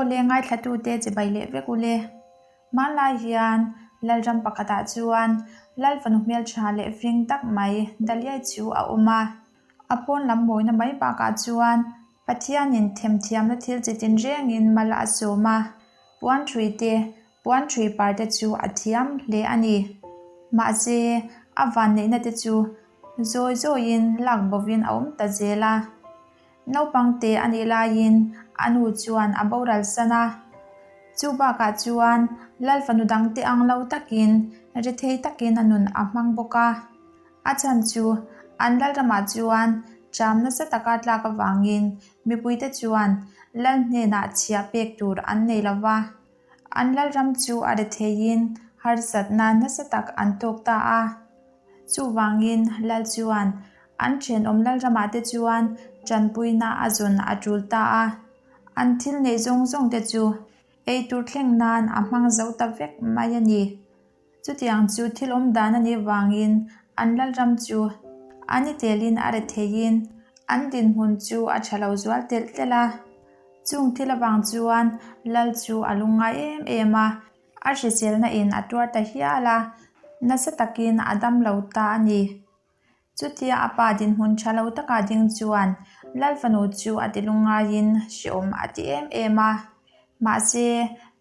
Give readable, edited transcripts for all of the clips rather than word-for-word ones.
Aw le ngaithlatute chibai leh vek u le. Hmanlai hian Lalram pakhatah chuan Lal fanu hmeltha leh fing tak mai Daliai chu a awm a. A pawn lam mawina mai bakah chuan Pathianin themthiamna thil chi tinrengin mal a sawm a, puan ṭhui te, puan ṭhui par te chu a thiam hle a ni. Mahse, a vanneihna te chu zawi zawiin lak bovin a awm ta zel a. Naupang te a nih laiin a nu chuan a boral san a. Chu bakah chuan Lal fanu dangte ang lo takin rethei takin a nun a hmang bawk a. A chhan chu an Lalramah chuan ṭam nasa taka tlak avangin mipuite chuan Lal hnenah chhiah pek tur an nei lo va. An Lalram chu a retheiin harsatna nasa tak an tawk ta a. Chuvangin Lal chuan an ṭhenawm Lalramah te chuan ṭanpuina a zawn a ṭul ta a. An thil neih zawng zawng te chu eitur thleng nan a hmang zo ta vek mai a ni. Chutiang chu thil awm dan a nih vangin an Lalram chu a ni telin a retheiin an dinhmun chu a ṭha lo zual telh telh a. Chung thil avang chuan Lal chu a lungngai em em a, a hriselna in a tuar ta hial a, nasa takin a dam lo ta a ni. Chutia a pa dinhmun tha lo taka ding chuan Lal fanu chu a ti lungngaiin hrehawm a ti em em a. Mahse,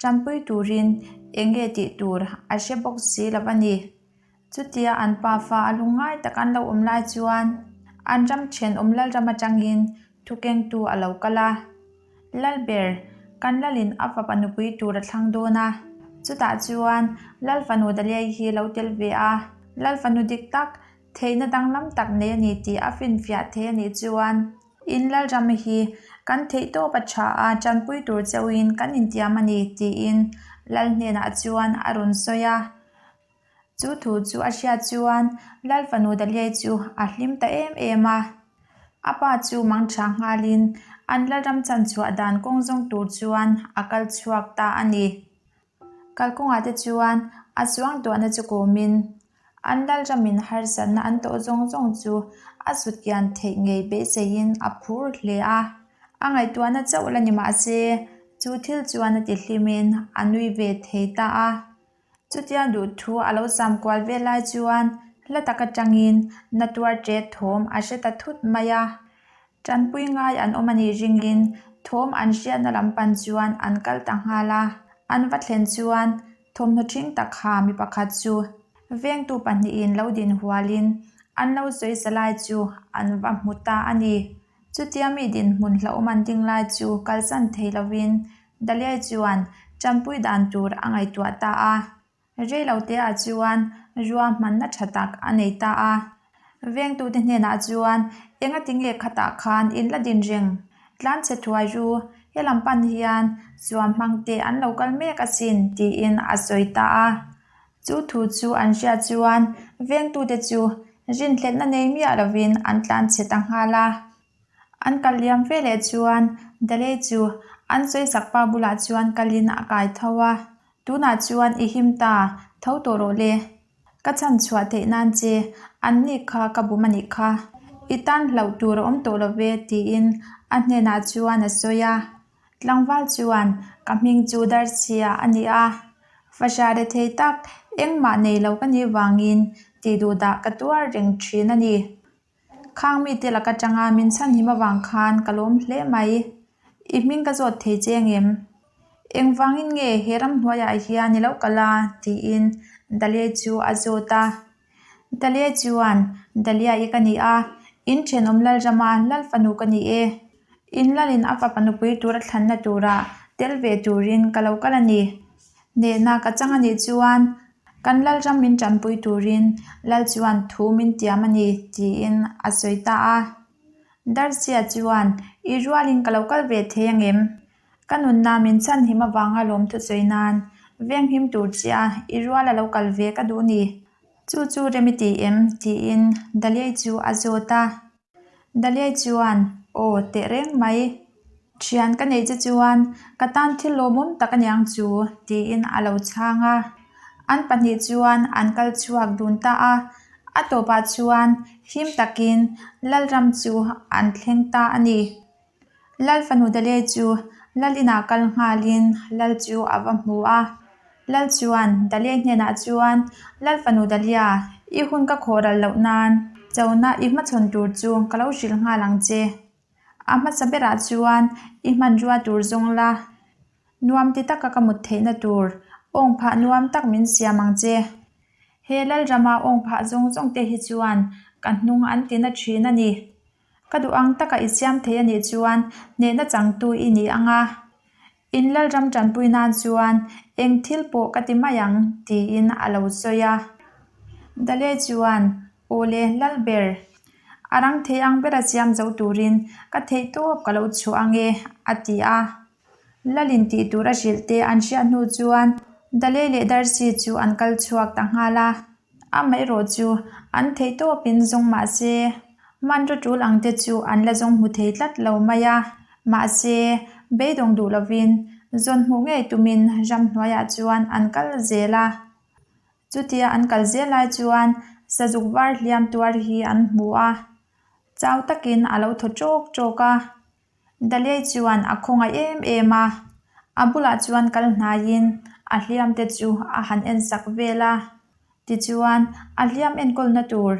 tanpui turin eng nge tih tur a hre bawk si lo a ni. Chutia an pa fa a lungngai tak an lo awm lai chuan an ram thenawm Lalram atangin thukengtu a lo kal a. Lalber, kan lalin a fapa nupui tur a thlang dawn a. Chutah chuan Lal fanu Daliai hi lo tel ve a, Lal fanu dik tak, theihna danglam tak nei a ni tih a finfiah thei a nih chuan in Lalram hi kan theihtawp a tha a, tanpui tur chauhin kan intiam a ni tiin Lal hnenah chuan a rawn sawi a. Chu thu chu a hriat chuan Lal fanu Daliai chu a hlim ta em em a. A pa chu mangtha nghalin an Lalram chanchhuah dan kawng zawng tur chuan a kal chhuak ta a ni. Kalkawngah te chuan a suangtuahna chu kawmin an Lalramin harsatna an tawh zawng zawng chu a sutkian theih ngei beiseiin a phur hle a. A ngaihtuahna chauh la ni mah se chu thil chuan a tihlimin a nui ve thei ta a. Chutia duhthu a lo zam kual vel lai chuan hla tak atangin na tuar ṭet thawm a hre ta thut mai a. Ṭanpui ngai an awm a nih ringin thawm an hriatna lam pan chuan an kal ta nghal a. An va thlen chuan thawmhnaw ṭhing tak ha mi pakhat chu vengtu pahnihin lo din hualin an lo sawi sa lai chu an va hmu ta a ni. Chutia mi dinhmun hlauhawm an ding lai chu kalsan thei lovin Daliai chuan tanpui dan tur a ngaihtuah ta a. Reiloteah chuan ruahmanna tha tak a nei ta a. Vengtute hnenah chuan engati nge khatah khan in la din reng? Tlanchhe thuai ru, helam pan hian chuan hmangte an lo kal mek asin tiin a sawi ta a. Chu thu chu an hriat chuan vengtute chu rinhletna nei miah lovin an tlanchhe ta nghal a. An kal liam ve leh chuan Dalei chu an sawisak pa bulah chuan kalin a kai tho a, Tunah chuan i him ta, tho tawh rawh le. Ka chhan chhuah theih nan che, an ni kha ka bum a nih kha. I tan hlauh tur a awm tawh lo ve, tiin a hnenah chuan a sawi a. Tlangval chuan, Ka hming chu Darchhia a ni a, fahra rethei tak engmah nei lo ka nih vangin tih duhdah ka tuar reng thin a ni. Khang mite lak atanga min chhanhim avang khan ka lawm hle mai. I hming ka zawt thei che ngem? Engvangin nge he ramhnuaiah hian i lo kal a? tiin Daliai chu a zawt a. Daliai chuan, Daliai i ka ni a, in thenawm Lalrama Lal fanu ka ni e. In lalin a fapa nupui tura thlanna tura tel ve turin ka lo kal a ni. Hnehna ka chang a nih chuan kan Lalram min tanpui turin Lal chuan thu min tiam a ni, tiin a sawi ta a. Darchia chuan, I rualin ka lo kal ve thei angem? Ka nunna min chhanhim avanga lawmthu sawi nan venghim tur che a i rual a lo kal ve ka duh ni. Chu chu rem i ti em? tiin Daliai chu a zawt a. Daliai chuan, Aw, teh reng mai. Thian ka neih che chuan ka tan thil lawmawm tak a niang chu, tiin a lo chhang a. An pahnih chuan an kal chhuak dun ta a. A tawpah chuan him takin Lalram chu an thleng ta a ni. Lal fanu Daliai chu Lal inah kal nghalin Lal chu a va hmu a. Lal chuan Daliai hnenah chuan, Lal fanu Dalia, i hun ka khawh ral loh nan chona i hmachhawn tur chu ka lo hrilh nghal ang che. A hmasa berah chuan i hmanrua tur zawng la, nuam ti taka ka mut theihna tur awng phah nuam tak min siam ang che. He Lalrama awng phah zawng zawng te hi chuan ka hnung an ti na thin a ni. Ka duh ang taka i siam thei a nih chuan hnehna changtu i ni ang a. In Lalram tanpui nan chuan eng thil pawh ka ti mai ang tiin a lo sawi a. Dale chuan, Aw le, Lalber, a rang thei ang bera siam zo turin ka theih tawp ka lo chhuah ang e, a ti a. Lalin tih tur a hrilh te an hriat hnu chuan Dale leh Darcy chu an kal chhuak ta nghal a. Amaherawh chu an theih tawpin zawng mah se, hmanraw tul ang te chu an la zawng hmu thei tlat lo mai a. Mahse, beidawng duh lovin zawn hmuh ngei tumin ramhnuaiah chuan an kal zel a. Chutia an kal zel lai chuan sazuk var hliam tuar hi an hmu a, chau takin a lo thaw ṭawk ṭawk a. Daliai chuan a khawngaih em em a, a bulah chuan kal hnaiin a hliam te chu a han en sak vel a. Tichuan, a hliam enkawlna tur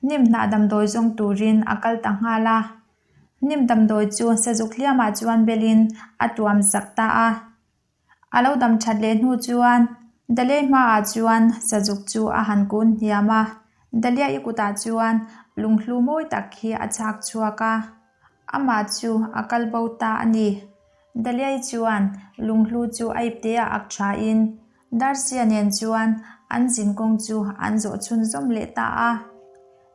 hnim hnah damdawi zawng turin a kal ta nghal a. Hnim damdawi chu sazuk hliamah chuan belin a tuam sak ta a. A lo dam that leh hnu chuan Daliai hmaah chuan sazuk chu a han kun hniam a, Daliai kutah chuan lunghlu mawi tak hi a chhak chhuak a, amah chu a kal bo ta a ni. Daliai chuan lunghlu chu a ipteah ak thain Darcy-a nen chuan an zinkawng chu an zawh chhunzawm leh ta a.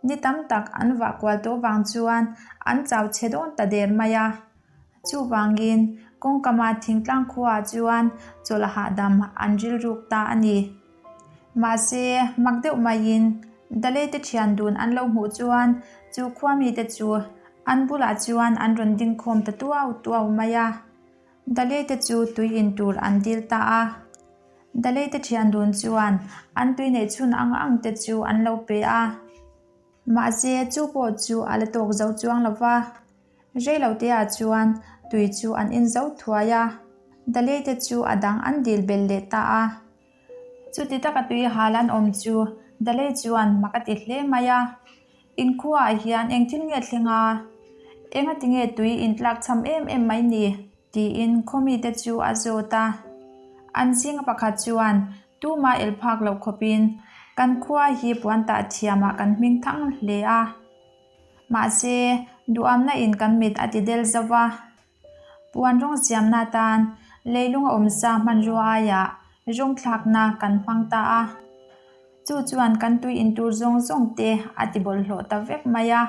Ni tam tak an vah kual tawh vang chuan an chau chhe dawn ta der mai a. Chuvangin, kawngkama thingtlang khuaah chuan chawlh hahdam an rilruk ta a ni. Mahse, mak deuh maiin Daleite thian dun an lo hmuh chuan chu khua mite chu an bulah chuan an rawn dingkhawm ta tuau tuau mai a. Daleite chu tui in tur an dil ta a. Daleite thian dun chuan an tui neih chhun ang ang te chu an lo pe a. Mahse, chu pawh chu a la tawk zo chuang lo va. Reiloteah chuan tui chu an in zo thuai a, Daleite chu a dang an dil belh leh ta a. Chuti taka tui hal an awm chu Dalei chuan mak a ti hle mai a, Inkhuaah hian eng thil nge thleng a? Engati nge tui intlak cham em em mai ni? tiin khawmite chu a zawt a. An zinga pakhat chuan Tuma el phak loh khawpin kan khua hi puan tah thiamah kan hming thang hle a. Mahse, duhamna in kan mit a ti del zo va. Puan rawng siamna atan leilung a awmsa hmanrua aiah rawng thlakna kan hmang ta a. Chu chuan kan tui in tur zawng zawng te a ti bawlhhlawh ta vek mai a,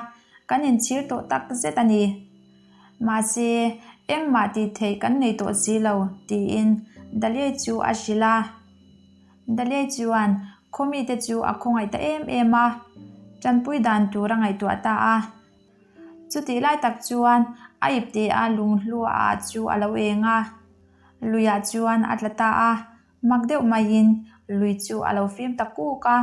kan inchhir tawh tak zet a ni. Mahse, engmah tih theih kan nei tawh si lo, tiin Daliai chu a hrilh a. Daliai chuan khawmite chu a khawngaih ta em em a, tanpui dan tur a ngaihtuah ta a. Chutih lai tak chuan a ipte a lunghlua ah chu a lo eng a, luiah chuan a tla ta a, mak deuh maiin lui chu a lo fim ta kuk a.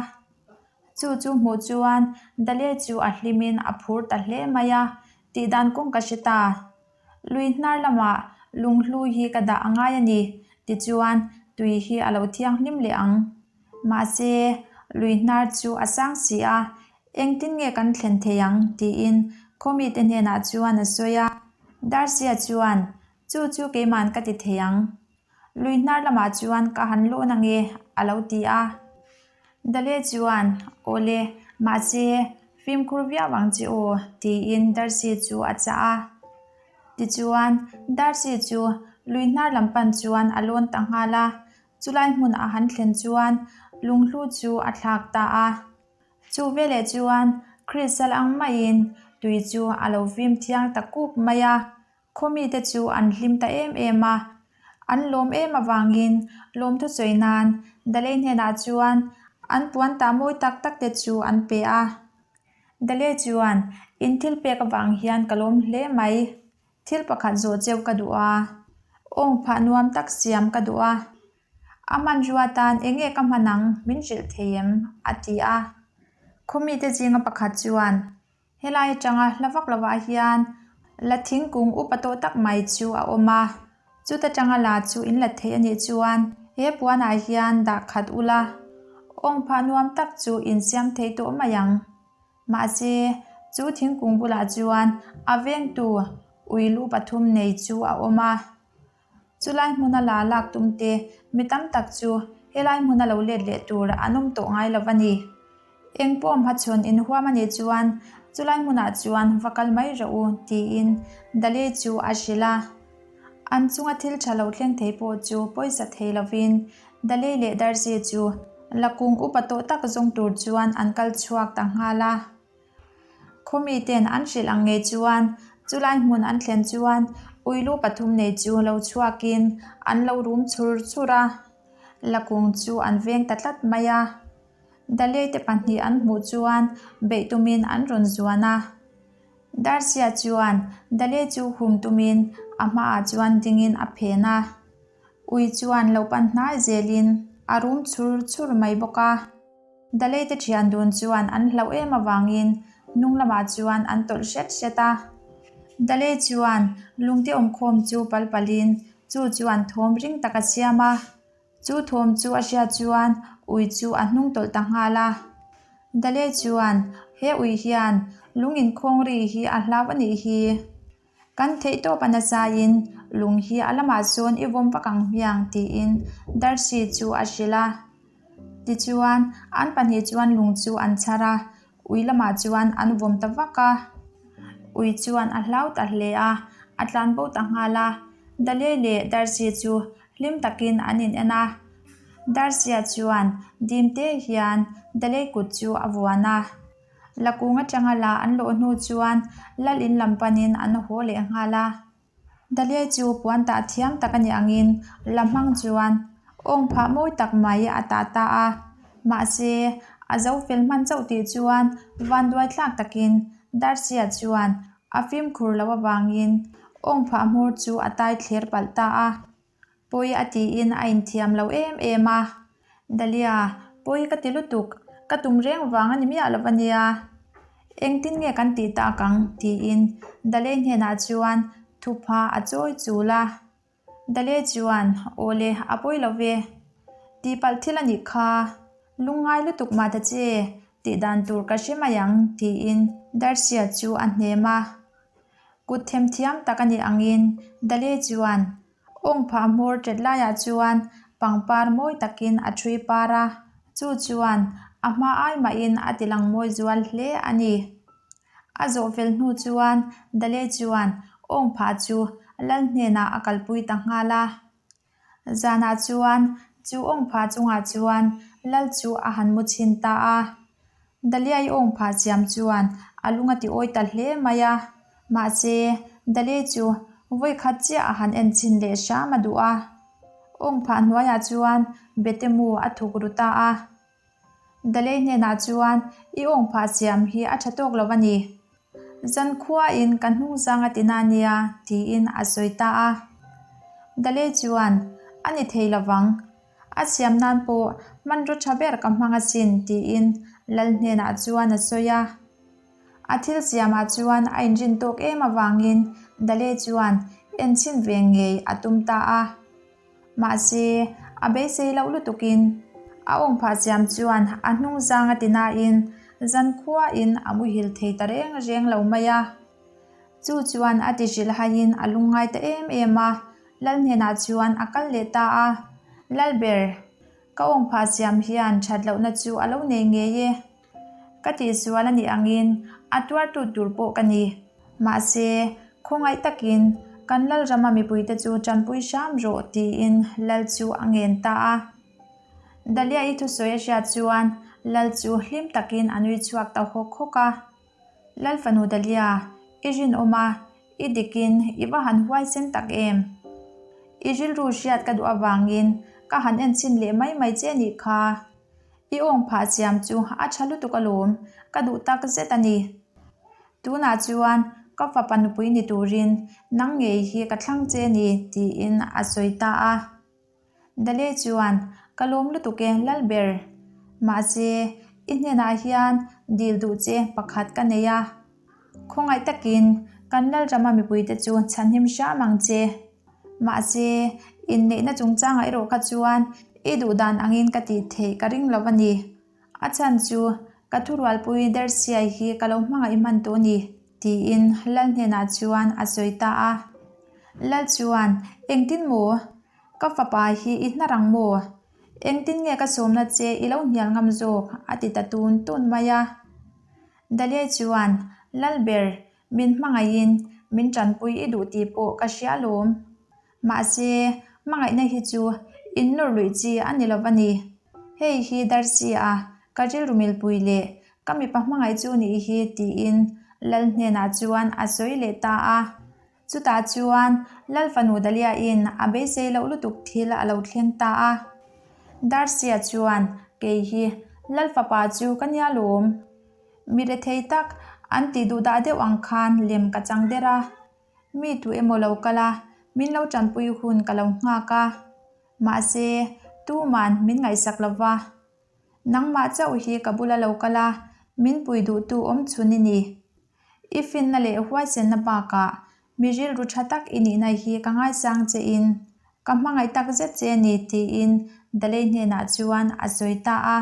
Chu chu hmuh chuan Dale chu a hlimin a phur ta hle mai a, tih dan kawng ka hre ta. Lui hnar lamah lunghlu hi ka dah a ngai a ni, tichuan tui hi a lo thianghlim leh ang. Mahse, lui hnar chu a sang si a, engtin nge kan thlen thei ang tiin khawmite hnenah chuan a sawi a. Darcy-a chuan, Chu chu keima'n ka ti thei ang. Lui hnar lamah chuan ka han lawn ange, a lo ti a. Dale chuan, Awle, mahse, fimkhur viau ang che aw, tiin Darcy chu a chah a. Tichuan, Darcy chu lui hnar lam pan chuan a lawn ta nghal a, chulai hmun a han thlen chuan lunghlu chu a thlak ta a. Chu veleh chuan Crystal ang maiin tui chu a lo fim thiang ta kup mai a. Khawmite chu an hlim ta em em a, an lawm em avangin lawmthu sawi nan Dalei hnenah chuan an puan tah mawi tak tak te chu an pe a. Dalei chuan, In thil pek avang hian ka lawm hle mai. Thil pakhat zawh cheu ka duh a, awng phah nuam tak siam ka duh a. A hmanrua tan eng nge ka hman ang min hrilh thei em? a ti a. Khawmite zinga pakhat chuan, Helai atanga hla vak lovah hian la thingkung upa tawh tak mai chu a awm a. Chuta tanga la chu in la thei a nih chuan he puanah hian dah khat ula, awngphah nuam tak chu in siam thei tawh mai ang. Mahse, chu thingkung bulah chuan a vengtu ui lu pathum nei chu a awm a. Chulai hmuna la lak tum te mi tam tak chu helai hmuna lo let leh tur an awm tawh ngai lo a ni. Eng pawh hmachhawn inhuam a nih chuan chulai hmunah chuan va kal mai rawh u tiin Dali chu a hrilh a. An chunga thil tha lo thleng thei pawh chu pawisa thei lovin Dali leh Darzi chu lakung upa tawh tak zawng tur chuan an kal chhuak ta nghal a. Khawmite'n an hrilh ang ngei chuan chulai hmun an thlen chuan ui lu pathum nei chu lo chhuakin an lo rum chhur chhur a, lakung chu an veng ta tlat mai a. Daleite pahnih an hmuh chuan beih tumin an rawn zuan a. Darsia chuan Dale chu hum tumin a hmaah chuan dingin a phen a. Ui chuan lo pan hnai zelin a rum chhur chhur mai bawk a. Daleite thian dun chuan an hlauh em avangin hnung lamah chuan an tawlh hret hret a. Dale chuan lungte awmkhawm chu pal palin chu chuan thawm ring tak a siam a. Chu thawm chu a hriat chuan ui chu a hnung tawlh ta nghal a. Dale chuan, He ui hian lung inkhawng ri hi a hlau a nih hi. Kan theih tawp a nasain lung hi a lamah sawn i vawm vak ang hmiang tiin Darcy chu a hrilh a. Tichuan, an pahnih chuan lung chu an chhar a, ui lamah chuan an vawm ta vak a. Ui chuan a hlau ta hle a, a tlan bo ta nghal a. Dale leh Darcy chu hlim takin an in en a. Darcy-a chuan dim te hian Dale kut chu a vuan a. Lakung atanga la an lawh hnu chuan lal in lam panin an haw leh nghal a. Daliai chu puan tah thiam tak a nih angin la hmang chuan awng phah mawi tak mai a tah ta a. Mahse, a zo fel hman chauh tih chuan vanduai thlak takin Darcy-a chuan a fimkhur loh avangin awng phah hmur chu a tai thler palh ta a. Pawi a tiin a inthiam lo em em a. Dahlia, pawi ka ti lutuk, ka tum reng vang a ni miah lo a nia. Engtin nge kan tih tak ang? tiin Dahlia hnenah chuan thupha a chawi chul a. Dahlia chuan, Aw le, a pawi lo ve. Tihpalh thil a nih kha. Lungngai lutuk mah ta che, tih dan tur ka hre mai ang, tiin Darcy-a chu a hnem a. Kut themthiam tak a nih angin Dale chuan awng phah hmawr ṭet laiah chuan pangpar mawi takin a ṭhui par a, chu chuan a hma ai mahin a ti lang mawi zual hle a ni. A zawh fel hnu chuan Dale chuan awng phah chu lal hnenah a kalpui ta nghal a. Zanah chuan chu awng phah chungah chuan lal chu a han mu chhin ta a. Daliai awng phah chiam chuan a lung a ti awi ta hle mai a. Mahse, Daliai chu vawi khat chiah a han en chhin leh hram a duh a. Awng phah hnuaiah chuan Betemu a thuk ru ta a. Dalei hnenah chuan, I awng phah siam hi a tha tawk lo a ni. Zankhuain ka hnungzang a ti na nia, tiin a sawi ta a. Dalei chuan, A ni thei lo vang. A siam nan pawh hmanraw tha ber ka hmang asin, tiin Lal hnenah chuan a sawi a. A thil siamah chuan a inrin tawk em avangin Dalei chuan enchhin ve ngei a tum ta a. Mahse, a beisei loh lutukin a awm phah chiam chuan a hnung zang a ti nain zankhuain a muhil thei ta reng reng lo mai a. Chu chuan a ti hrilh haiin a lungngai ta em em a, Lal hnenah chuan a kal leh ta a, Lalber, ka awm phah chiam hian that lohna chu a lo nei ngei e. Ka tihsual a nih angin a tuartu tur pawh ka ni. Mahse, khawngaih takin kan Lalrama mipuite chu tanpui hram rawh tiin Lal chu a ngen ta a. Dahlia-i thusawi a hriat chuan Lal chu hlim takin a nui chhuak ta hawk hawk a. Lal fanu Dahlia, i rinawm a, i dikin i va han huaisen tak em? I rilru hriat ka duh avangin ka han enchhin leh mai mai che nih kha. I awng phah chiam chu a tha lutuk alawm, ka duh tak zet a ni. Tunah chuan ka fapa nupui ni turin nang ngei hi ka thlang che ni, tiin a sawi ta a. Dale chuan, Ka lawm lutuk e, Lalber. Mahse, i hnenah hian dil duh che pakhat ka nei a. Khawngaih takin kan Lalrama mipuite chu chhanhim hram ang che. Mahse, inneihna chungchangah erawh kha chuan i duh dan angin ka tih theih ka ring lo a ni. A chhan chu ka thurualpui Darcy-a hi ka lo hmangaih hman tawh a ni, tiin Lal hnenah chuan a sawi ta a. Lal chuan, Engtin maw? Ka fapa hi i hnar ang maw? Engtin nge ka sawmna che i lo hnial ngam zawk? a ti ta tun tun mai a. Daliai chuan, Lalber, min hmangaihin min tanpui i duh tih pawh ka hria alawm. Mahse, hmangaihna hi chu innawr luih chi a ni lo va ni. Hei hi Darcy-a ka rilru milpui leh ka mipa hmangaih chu nih hi tiin Lal hnenah chuan a sawi leh ta a. Chutah chuan Lal fanu Dahlia-in a beisei loh lutuk thil a lo thleng ta a. Darcy-a chuan, Kei hi Lal fapa chu ka nia lawm. Mi rethei tak an tih duh dah deuh ang khan lem ka chang der a. Mi tu emaw lo kal a, min lo tanpui hun ka lo nghak a. Mahse, tuman min ngaihsak lo va. Nangmah chauh hi ka bula lo kal a, min pui duhtu awm chhun i ni. I finna leh huaisenna bakah mi rilru tha tak i nihna hi ka ngaisang che in, ka hmangaih tak zet che a ni, tiin Dalei hnenah chuan a sawi ta a.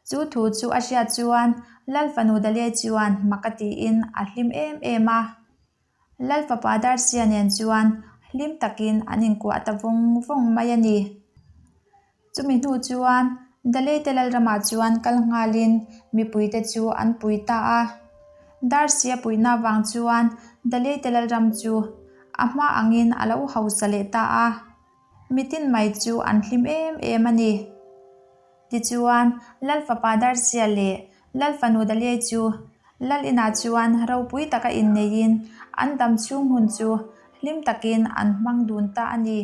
Chu thu chu a hriat chuan Lal fanu Dalei chuan mak a tiin a hlim em em a. Lal fapa Darcy-a nen chuan hlim takin an inkuah ta vawng vawng mai a ni. Chumi hnu chuan Daleite Lalramah chuan kal nghalin mipuite chu an pui ta a. Darcy-a puihna avang chuan Daleite Lalram chu a hma angin a lo hausa leh ta a. Mitin mai chu an hlim em em a ni. Tichuan, Lal fapa Darcy-a leh Lal fanu Daliai chu Lal inah chuan ropui taka inneiin an dam chhung hun chu hlim takin an hmang dun ta a ni.